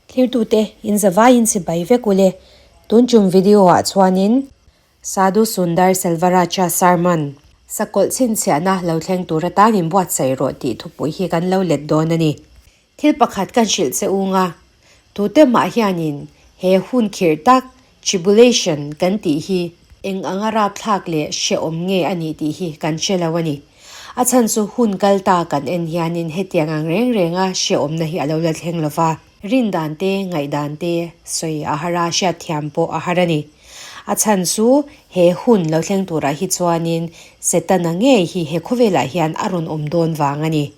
Thirtute in zavaiin chibai vek ule. Tun tum video ah chuanin Sadhu Sundar Selvaraja Sarman sakawlh chhinchhiahna lo thleng tur atan inbuatsaih rawh tih thupui hi kan lo let dawn a ni. Thil pakhat kan hrilh che ung a, tute mah hianin he hun khirh tak, tribulation, kan tih hi eng anga rapthlak leh hrehawm nge a nih tih hi kan hre lo a ni. A chhan chu hun kal ta kan en hianin hetiang ang reng renga hrehawmna hi a lo la thleng lo va, rindan te, ngaihdan te sawi a har a, hriatthiam pawh a har a ni. A chhan chu he hun lo thleng turah hi chuanin Setana ngei hi he khawvelah hian a rawn awm dawn vang a ni.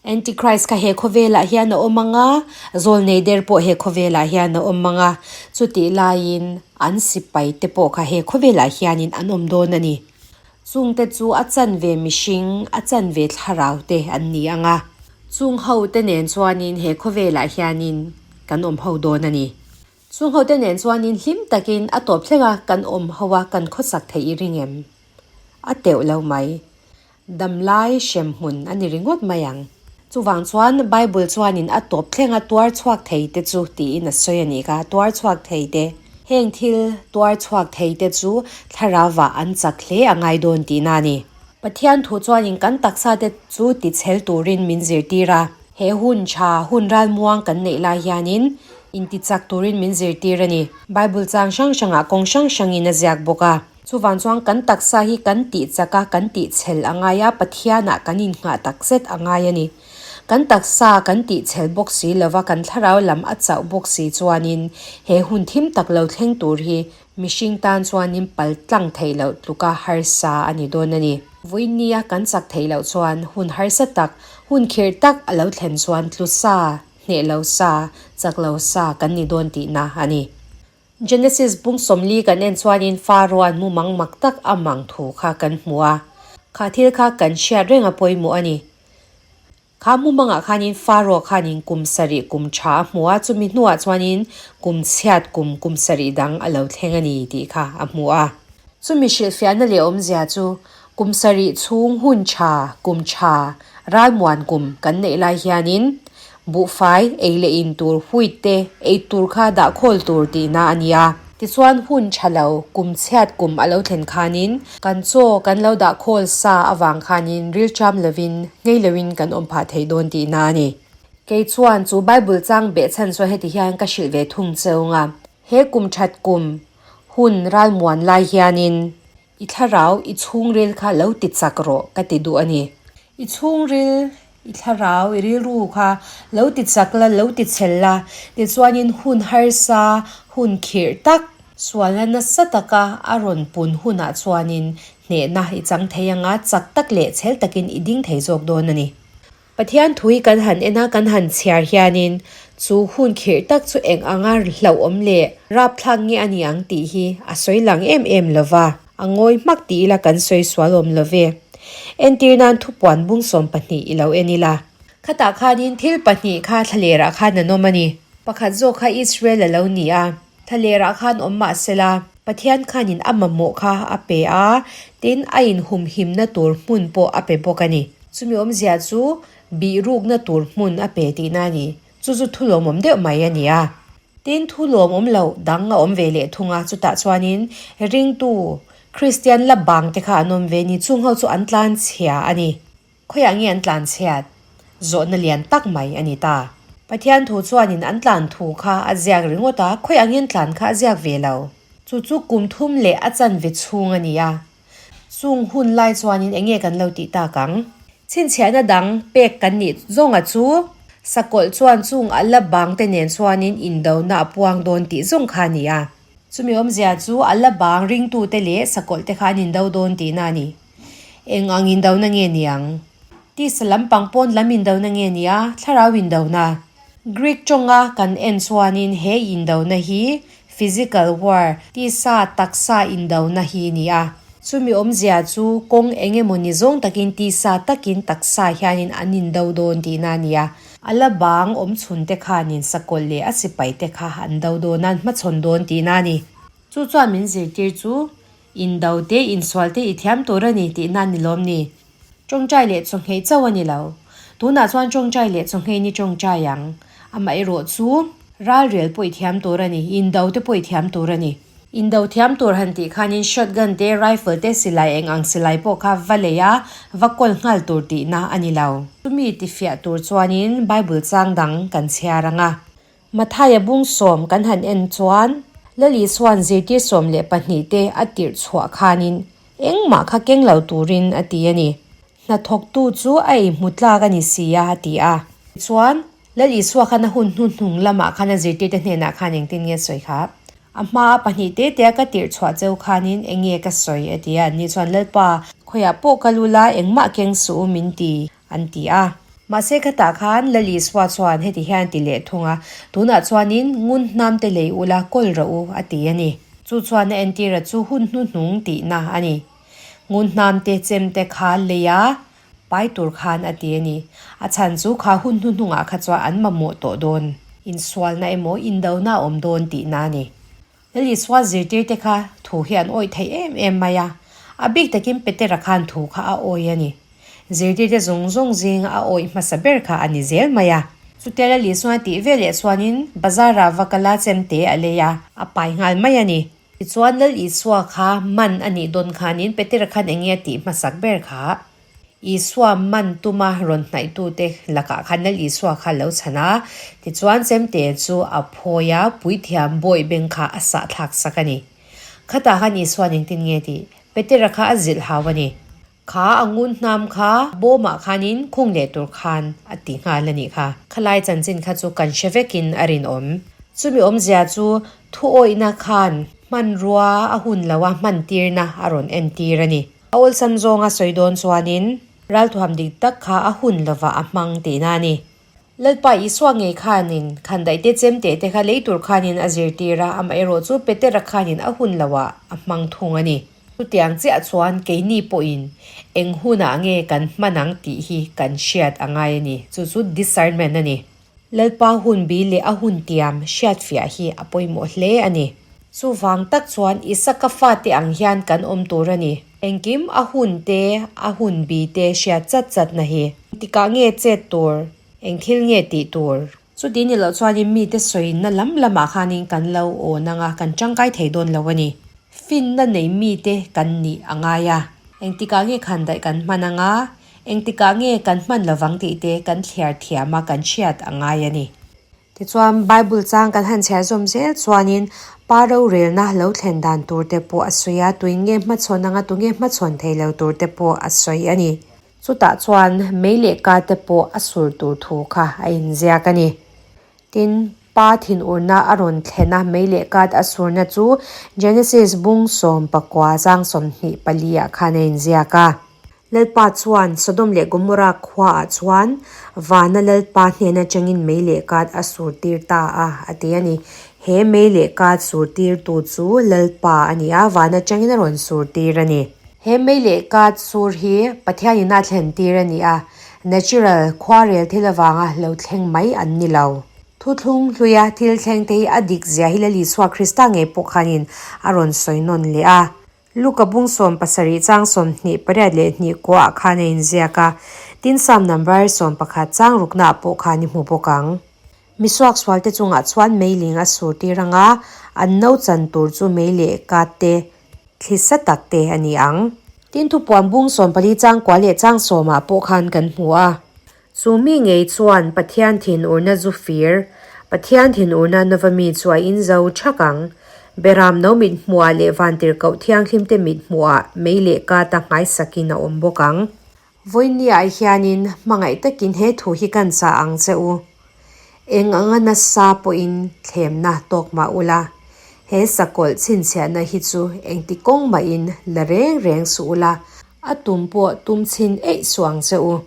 Antichrist kha he khawvelah hian a awm ang a, zawlnei der pawh he khawvelah hian a awm ang a, chutih laiin an sipai te pawh kha he khawvelah hianin an awm dawn a ni. Chungte chu a chanve mihring, a chanve thlarau te an ni ang a, chung ho te nen chuanin he khawvelah hianin kan awm ho dawn a ni. Chung ho te nen chuanin hlim takin a tawp thleng a kan awm ho a, kan khawsak theih i ring em? A teuh lo mai. Damlai hremhmun a ni ringawt mai ang. Chuvang chuan Bible chuanin a tawp thlenga tuar chhuak thei te chu tiin a sawi a nih kha, tuar chhuak thei te. Heng thil tuar chhuak thei te chu thlarauva an chak hle a ngai dawn tihna a ni. Pathian thu chuanin kan taksa te chu tichhel turin min zirtir a. He hun tha, hun ralmuang kan neih lai hianin intichak turin min zirtir a ni. Bible chang hrang hrangah kawng hrang hrangin a ziak bawk a. Chuvang chuan kan taksa hi kan tih chak a, kan tih chhel a ngai a, Pathianah kan innghah takzet a ngai a ni. Kan taksa kan tih chhel bawk si lova kan thlarau lam a chauh bawk si chuanin he hun thim tak lo thleng tur hi mihring tan chuanin pal tlang theih loh tluka harsa a ni dawn a ni. Vawinia kan chak theih loh chuan hun harsa tak, hun khirh tak a lo thlen chuan tlu sa, hneh lo sa, chak lo sa kan ni dawn tihna a ni. Genesis bung 40 kan en chuanin Faro-a'n mumang mak tak a mang thu kha kan hmu a, kha thil kha kan hriat reng a pawimawh a ni. Kha mumangah khanin Faro khanin kum sarih kum tha a hmu a, chumi hnuah chuanin kum chhiat kum kum sarih dang a lo thleng a ni tih kha a hmu a. Chumi hrilhfiahna leh awmzia chu kum sarih chhung hun tha, kum tha, ralmuan kum kan neih lai hianin buhfai ei leh in tur wheat te ei tur kha dah khawl tur tihna a ni a. Tichuan hun tha lo, kum chhiat kum a lo thlen khanin kan chaw kan lo dah khawl sa avang khanin rilṭam lovin ngei loin kan awm phah thei dawn tihna a ni. Kei chuan chu Bible chang behchhan chuan heti hian ka hrilh ve thung cheu nga, he kum that kum hun ralmuan lai hianin I thlarau, i chhungril kha lo ti chak rawh ka ti duh a ni. I chhungril, i thlarau, i rilru kha lo ti chak la, lo ti chhel la, tichuanin hun harsa, hun khirh tak, sualna nasa taka a rawn pun hunah chuanin hnehna i chang thei anga chak tak leh chhel takin i ding thei zawk dawn a ni. Pathian thu hi kan han en a, kan han chhiar hianin chu hun khirh tak chu eng anga hlauhawm leh rapthlak nge a ni ang tih hi a sawi lang em em lo va, a ngawi hmak ti ila kan sawi sual awm lo ve. Entir nan thupuan bung 12 i lo en ila. Khatah khanin thil pahnih kha thlalerah khan an awm a ni. Pakhat zawk kha Israel a lo ni a, thlalerah khan awm mah sela, Pathian khanin a mamawh kha a pe a, tin a inhumhimna tur hmun pawh a pe bawk a ni. Chumi awmzia chu bihrukna tur hmun a pe tihna a ni. Chu chu thu lawmawm deuh mai a ni a. Tin, thu lawmawm loh dang a awm ve leh thung a, chutah chuanin ringtu Kristian la bang te kha an awm ve ni. Chung ho chu an tlanchhia a ni. Khawiah nge an tlanchhiat? Zawhna lian tak mai a ni ta. Pathian thu chuanin an tlan thu kha a ziak ringawt a, khawiah nge an tlan kha a ziak ve lo. Chu chu kum thum leh a chanve chhung a ni a. Chung hun lai chuanin eng nge kan lo tih tak ang? Chhinchhiahna dang pek kan nih zawnga chu sakawlh chuan chung a la bang te nen chuanin indona a puang dawn tih zawng kha a ni a. Chumi awmzia chu a la bang ringtute leh sakawlh te kha an indo dawn tihna a ni. Eng ang indona nge ni ang? Tisa lampang pawn lam indona nge ni a, thlarau indona? Greek tawnga kan en chuanin he indona hi Physical war, tisa taksa indona hi ni a. Chumi awmzia chu kawng eng emaw ni zawng takin tisa takin taksa hianin an indo dawn tihna a ni a. A la bang awm chhun te khanin sakawlh leh a sipai te kha an do dawn a, an hmachhawn dawn tihna a ni. Chu chuan min zirtir chu indo te, insual te i thiam tur a ni tihna a ni lawm ni? Tawngtai leh chawhngheih chauh a ni lo. Tunah chuan tawngtai leh chawnghein i tawngtai ang. Amaherawh chu ralrel pawh i thiam tur a ni, indo te pawh i thiam tur a ni. Indo thiam tur han tih khanin shotgun te, rifle te, silai eng ang silai pawh kha va lei a, va kawl nghal tur tihna a ni lo. Chumi tifiah tur chuanin Bible chang dang kan chhiar ang a. Mathaia bung sawm kan han en chuan Lali chuan zirtir 12 te a tirh chhuah khanin engmah kha keng lo turin a ti a ni. Hnathawktu chu a ei hmu tlak a ni si a, a ti a. Chuan Lal Isua khan a hun hnuhnung lamah khan a zirtirte hnenah khan engtin nge sawi kha? A hmaa pahnih te tea ka tirh chhuah cheu khanin eng nge ka sawi? a ti a. Anni chuan, Lalpa, khawiah pawh ka lu la, engmah keng suh u min ti, an ti a. Mahse khatah khan Lal Isua chuan heti hian ti leh thung a, Tunah chuanin ngun hnam te lei ula kawl rawh u, a ti a ni. Chu chuan a entira chu hun hnuhnung tihna a ni. Ngun hnam te chem te kha lei a pai tur khan a ti a ni. A chhan chu kha hun hnuhnungah kha chuan an mamawh tawh dawn. Insualna emaw indona a awm dawn tihna a ni. Lal Isua zirtirte kha thu hi an awih thei em em mai a, a bik takin Petera khan thu kha a awih a ni. Zirtirte zawng zawng zinga a awih hmasa ber kha a ni zel mai a. Chutia Lal Isua tih veleh chuanin bazarah va kala chemte a lei a, a pai nghal mai a ni. Tichuan Lal Isua kha man a nih dawn khanin Petera khan eng nge a tih hmasak ber kha? Isua man tuma rawn hnaihtute lakah khan Lal Isua kha a lo chhan a, tichuan chemte chu a phawi a, puithiam bawih beng kha a sahthlak sak a ni. Khatah khan Isua'n engtin nge tih? Petera kha a zilh hau a ni. Kha a ngun hnam kha bawmah khanin khung leh tur khan a ti nghal a nih kha. Khalai chanchin kha chu kan hre vekin a rinawm. Chumi awmzia chu thuawihna khan hmanrua a hun lo a hmantirna a rawn entir a ni. A awlsam zawnga sawi dawn chuanin ralthuam dik tak kha a hun lovah a hmang tihna a ni. Lalpa Isua ngei khanin khandaihte chemte te kha lei tur khanin a zirtir a, amaherawh chu Petera khanin a hun loah a hmang thung a ni. Chutiang chiah chuan keini pawhin eng hunah nge kan hman ang tih hi kan hriat a ngai a ni. Chu chu discernment a ni. Lalpa hun bi leh a hun tiam hriatfiah hi a pawimawh hle a ni. Chuvang tak chuan Isaka fate ang hian kan awm tur a ni. Engkim a hun te, a hun bi te hriat chat chat na hi. Tikah nge chet tur? Eng thil nge tih tur? Chuti ni loh chuanin mite sawinna lam lamah khanin kan lo awn ang a, kan tangkai thei dawn lo a ni. Finna nei mite kan nih a ngai a. Engtikah nge khandaih kan hman ang a, engtikah nge kan hman lovang tih te kan thliar thiam a, kan hriat a ngai a ni. Tichuan, Bible chang kan han chhiar zawm zel chuanin pa rorelna lo thlen dan tur te pawh a sawi a, tuin nge hmachhawn anga tu nge hmachhawn thei lo tur te pawh a sawi a ni. Chutah chuan mei leh ka te pawh a sur tur thu kha a inziak a ni. Tin, pa thinurna a rawn thlen a, mei leh kat a surna chu Genesis bung 19 zang 24 ah khan a inziak a. Lalpa chuan Sodom leh Gomorra khuaah chuan vana Lalpa hnen atangin mei leh kat a surtir ta a, a ti a ni. He mei leh kat surtirtu chu Lalpa a ni a, van atangin a rawn surtir a ni. He mei leh kat sur hi Pathianin a thlentir a ni a, natural, khuarel thil avanga lo thleng mai an ni lo. Thuthlung hluia thil thlengte hi a dik zia hi Lal Isua Krista ngei pawh khanin a rawn sawi nawn leh a. Luka bung 70 chang 28 leh hnih kuahah khan a inziak a, tin Psalm number 11 chang ruknaah pawh khan i hmu bawk ang. Misuak sualte chungah chuan meiling a sur tir ang a, an no chan tur chu mei leh kat te, thli sa tak te a ni ang. Tin thupuan bung 14 chang kua leh chang sawmah pawh khan kan hmu a. Chu mi ngei chuan Pathian thinurna zu fir, Pathian thinurna nova mi chu a inzo thak ang. Beram no mit hmuhah leh vantirhkoh thianghlimte mit hmuhah mei leh kata nghaisakin a awm bawk ang. Vawinia hianin hmangaih takin he thu hi kan chah ang che u. Eng anga nasa pawhin thlemna tawk mah ula, he sakawlh chhinchhiahna hi chu engti kawng mahin la reng reng suh ula, a tum pawh tum chhin eih suh ang che u.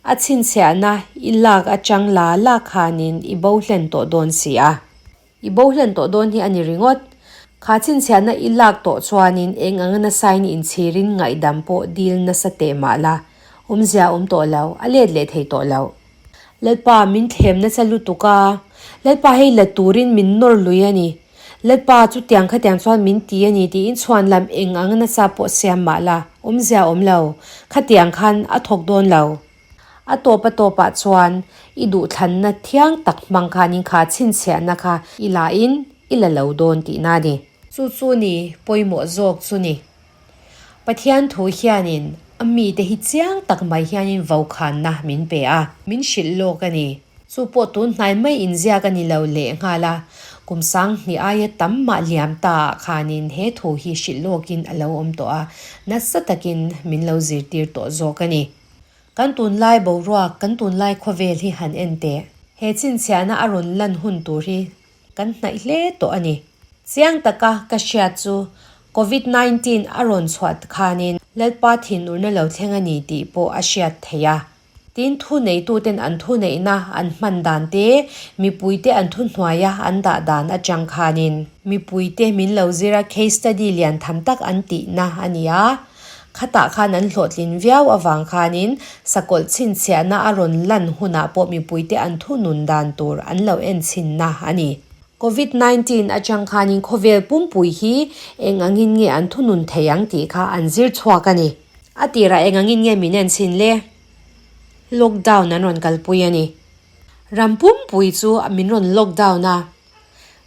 A chhinchhiahna i lak atang la la khanin i bo hlen tawh dawn si a. I bo hlen tawh dawn hi a ni ringawt. Kha chhinchhiahna i lak tawh chuanin eng anga nasain inchhirin ngaihdam pawh dil nasa teh mah la, awmzia a awm tawh lo, a let leh thei tawh lo. Lalpa min thlem nasa lutuk a, Lalpa hei la turin min nawr lui a ni. Lalpa chutiang khatiang chuan min ti a ni tiin chhuan lam eng ang nasa pawh siam mah la, awmzia awm lo. Khatiang khan a thawk dawn lo. A tawp a tawpah chuan i duhthlanna thiang tak hmang khanin kha chhinchhiahna kha i la in i la lo dawn tihna a ni. Chu chu ni pawimawh zawk chu ni. Pathian thu hianin a mite hi chiang tak mai hianin vokhanna min pe a, min hrilh lawk a ni. Chu pawh tun hnai mai inziak a ni lo leh nghal a, kum sanghnih aia tam mah liam ta ah khanin he thu hi hrilh lawkin a lo awm tawh a, nasa takin min lo zirtir tawh zawk a ni. Kan tunlai boruak, kan tunlai khawvel hi han en teh. He chhinchhiahna a rawn lan hun tur hi kan hnaih hle tawh a ni. Chiang taka ka hriat chu Covid 19 a rawn chhuah khanin Lalpa thinurna lo thleng a ni tih pawh a hriat theih a. Tin, thuneituten an thuneihna an hman dan te, mipuite an thuhnuaia an dah dan atang khanin mipuite min lo zir a case study lian tham tak an tihna a ni a. Khatah khan an hlawhtlin viau avang khanin sakawlh chhinchhiahna a rawn lan hunah pawh mipuite an thunun dan tur an lo en chhinna a ni. Covid 19 atang khanin khawvel pumpui hi eng angin nge an thunun thei ang tih kha an zir chhuak a ni. A tirah eng angin nge min en chhin le? Lockdown an rawn kalpui a ni. Ram pumpui chu min rawn lockdown a,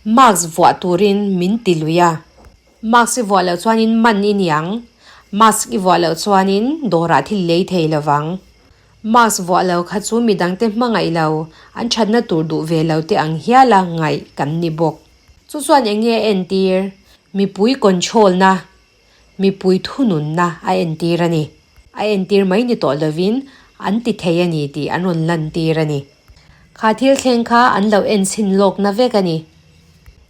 mask vuah turin min ti lui a. Mask i vuah loh chuanin man i niang. Mask i vuah loh chuanin dawrah thil lei thei lovang. Mask vuah lo kha chu midangte hmangaih lo, an thatna tur duh ve lo te ang hiala ngaih kan ni bawk. Chu chuan eng nge a entir? Mipui control na, mipui thununna a entir a ni. A entir mai ni tawh lovin an ti thei a ni tih an rawn lantir a ni. Kha thil thleng kha an lo enchhin lawkna vek a ni.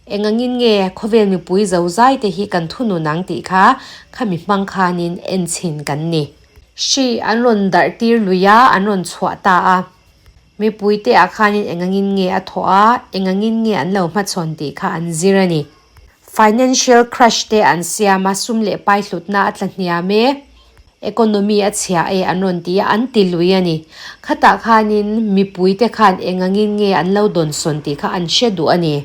Eng angin nge khawvel mipui zo zai te hi kan thunun ang tih kha khami hmang khanin enchhin kan ni. Hri an rawn darh tir lui a, an rawn chhuah ta a. Mipui te ah khanin eng angin nge a thawh a, eng angin nge an lo hmachhawn tih kha an zir a ni. Financial crash te an siam a, sum leh pai hlutna a tla hniam e. Economy a chhia e an rawn ti a, an ti lui a ni. Khatah khanin mipuite khan eng angin nge an lo dawnsawn tih kha an hre duh a ni.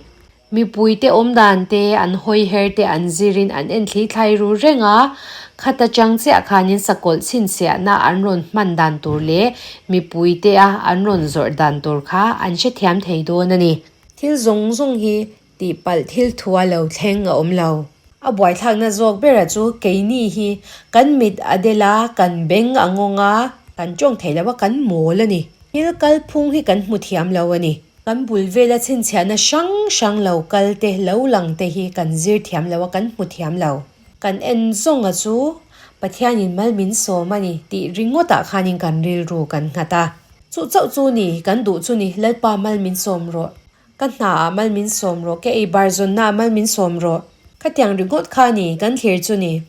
Mipuite awmdan te, an hawi her te an zirin an en thli thlai ru reng a, khata chang chiah khanin sakawlh chhinchhiahna an rawn hman dan tur leh mipuite a an rawn zawrh dan tur kha an hrethiam thei dawn a ni. Thil zawng zawng hi Tihpalh thil thua lo thleng a awm lo. A buaithlakna zawk bera chu keini hi kan mit a del a, kan beng a ngawng a, kan tawng thei lo a, kan mawl a ni. Thil kalphung hi kan hmu thiam lo a ni. Kan bul vela chhinchhiahna hrang hrang lo kal te, lo lang te hi kan zir thiam lo a, kan hmu thiam lo. Kan en zawnga chu Pathianin mal min sawm a ni tih ringawtah khanin kan rilru kan nghat a. Chu chauh chu ni, kan duh chu ni, Lalpa mal min sawm rawh. Ka hna ah mal min sawm rawh, ka ei bar zawnna ah mal min sawm rawh. Khatiang ringawt kha ni, kan thlir chu ni.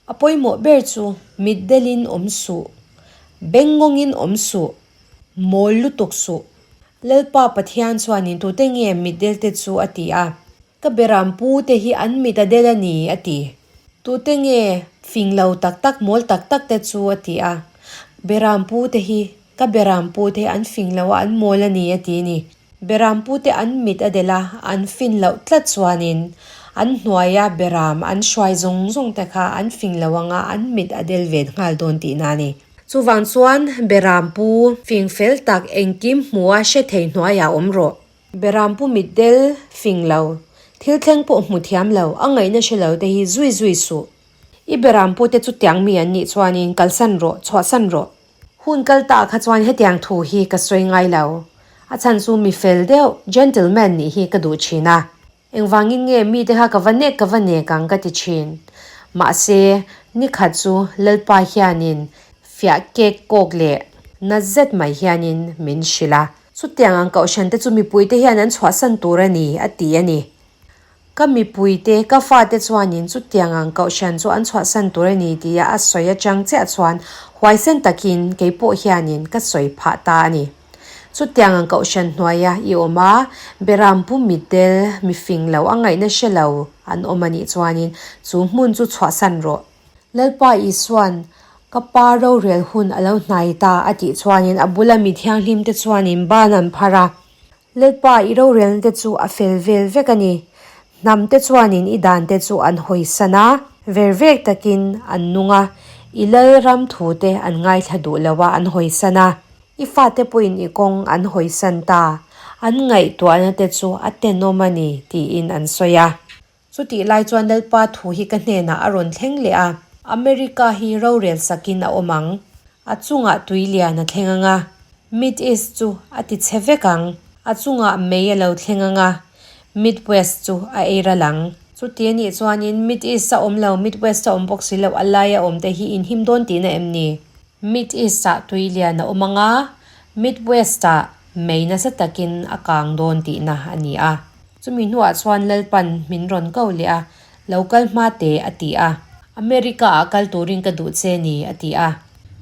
A pawimawh ber chu mitdelin awm suh, bengngawngin awm suh, mawl lutuk suh. Lalpa Pathian chuanin tute nge mitdel te chu a ti a, ka beram pu te hi an mit a del a ni a ti. Tute nge fing lo tak tak mawl tak tak te chu a ti a, beram pu te hi Ka berampu te an fing lo a, an mawl a ni a ti ni. Berampu te an mit a delh a, an fin loh tlat chuanin an hnuaia beram an hruai zawng zawng te kha an fing lo anga an mit a del ve nghal dawn tihna a ni. Chuvang chuan berampu fing fel tak engkim hmua hre thei hnuaiah awm rawh. Berampu mit del fing lo, thil thleng pawh hmu thiam lo, a ngaihna hre lo te hi zui zui suh. I berampu te chutiang mi an nih chuanin kalsan rawh, chhuahsan rawh. Hun kal ta kha chuan hetiang thu hi ka sawi ngai lo. A chhan chu mi fel deuh, gentleman nih hi ka duh thin a. Engvangin nge mite kha ka va nek ka va nek ang ka ti thin. Mahse, nikhat chu Lalpa hianin fiah kek kawk leh na zet mai hianin min hrilh a. Chutiang ang kohhran te chu mipuite hian an chhuahsan tur a ni, a ti a ni. Ka mipuite, ka fate chuanin chutiang ang kohhran chu an chhuahsan tur a ni tia a sawi atang chiah chuan huaisen takin kei pawh hianin ka sawi phah ta a ni. Chutiang ang kohhran hnuaia i awm a, beram pu mitdel, mifing lo, a ngaihna hre lo an awm a nih chuanin chu hmun chu chhuahsan rawh. Lalpa Isua'n ka pa rorel hun a lo hnai ta a tih chuanin a bula mi thianghlimte chuanin ban an phar a. Lalpa i rorelna te chu a fel vel vek a ni. Hnam te chuanin i dan te chu an hawisan a, ver vek takin an nung a, i lal ram thu te an ngaithla duh lo a, an hawisan a. I fate pawhin i kawng an hawisan ta, an ngaihtuahna te chu a tenawm a ni, tiin an sawi a. Chutih lai chuan Lalpa thu hi ka hnenah a rawn thleng leh a, America hi rorel sakin a awm ang. A chungah tui lian a thleng ang a, Mid East chu a ti chhe vek ang. A chungah mei a lo thleng ang a, Mid West chu a ei ral ang. Chuti a nih chuanin Mid East a awm lo, Mid West a awm bawk si lo, a laia awm te hi inhim dawn tihna em ni? Mid East-ah tui lian a awm ang a, Mid West-ah mei nasa takin a kang dawn tihna a ni a. Chumi hnuah chuan Lalpan min rawn ko leh a, Lo kal hma teh a ti a. America-ah kal turin ka duh che ni a ti a.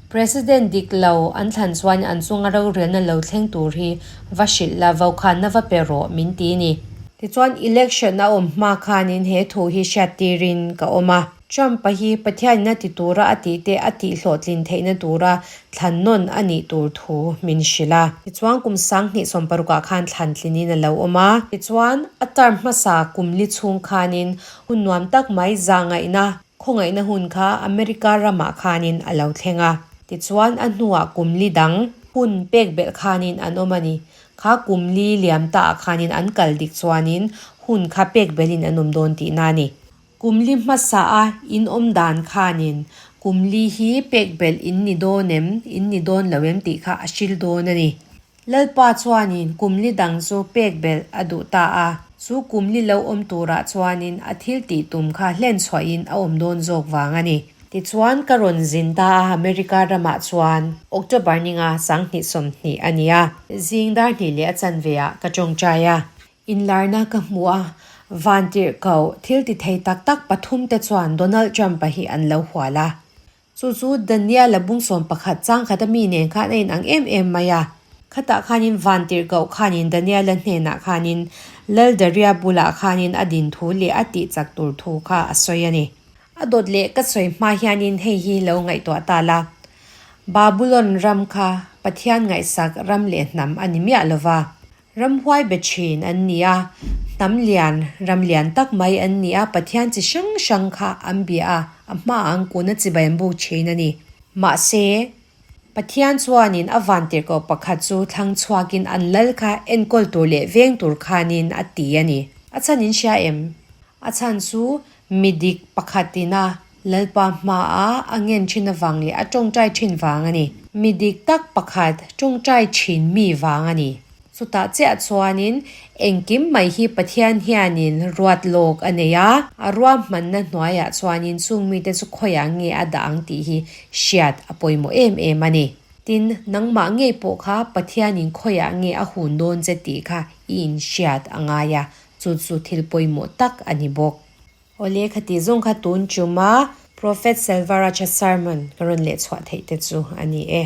President dik lo an thlan chuan an chunga rorelna lo thleng tur hi va hrilh la, vokhanna va pe rawh min ti ni. Tichuan election a awm hma khanin he thu hi hriattirin ka awm a. Trump-a hi Pathianina ti tura a tih te a tihhlawhtlin theihna tura thlan nawn a nih tur thu min hrilh a. Tichuan kum 2016 ah khan thlan tlinin a lo awm a. Tichuan a term hmasa kum li chhung khanin hun nuam tak mai zahngaihna, khawngaihna hun kha America ramah khanin a lo thleng a. Tichuan a hnuah kum li dang hun pek belh khanin an awm a ni. Kha kum li liam taah khanin an kal dik chuanin hun kha pek belhin an awm dawn tihna a ni. Kum li hmasa a in awm dan khanin kum li hi pek belh in ni dawn em, in ni dawn lo em tih kha a hril dawn a ni. Lalpa chuanin kum li dang chu pek belh a duh ta a, chu kum li lo awm turah chuanin a thil tih tum kha hlen chhuahin a awm dawn zawk vang a ni. Tichuan ka rawn zin ta a, America ramah chuan October ninga 2020 a ni a, zing dar hnih leh a chanve ah ka tawngtai a. Inlarna ka hmu a, vantirhkoh thil ti thei tak tak pathumte chuan Donald Trump-a hi an lo hual a. Chu chu Daniel-a bungsawm pakhat changkhat a mi nen khan a inang em em mai a. Khatah khanin vantirhkoh khanin Daniel-a hnenah khanin Lal Daria bulah khanin a din thu leh a tihchak tur thu kha a sawi a ni. A dawt leh ka sawi hma hianin hei hi lo ngaihtuah ta la, Babulon ram kha Pathian ngaihsak ram leh hnam a ni miah lova. Ramhuai be thin an ni a, hnam lian, ram lian tak mai an ni a, Pathian chi hrang hrang kha an bia a, a hmaah an kun a chibai an buk thin a ni. Mahse, Pathian chuanin a vantirhkoh pakhat chu thlang chhuakin an lal kha enkawl tur leh veng tur khanin a ti a ni. A chhan in hria em? A chhan chu mi dik pakhatin a Lalpa hmaah a ngen thin avang leh a tawngtai thin vang a ni. Mi dik tak pakhat tawngtai thin mi vang a ni. Chutah chiah chuanin engkim mai hi Pathian hianin ruat lawk a nei a, a ruahmanna hnuaiah chuanin chung mite chu khawiah nge a dah ang tih hi hriat a pawimawh em em a ni. Tin, nangmah ngei pawh kha Pathianin khawiah nge a hun dawn che tih kha i inhriat a ngai a, chu chu thil pawimawh tak a ni bawk. Awle khati zawng kha tun chuma Prophet Selvaraja sermon ka rawn leh chhuah theih te chu a ni e.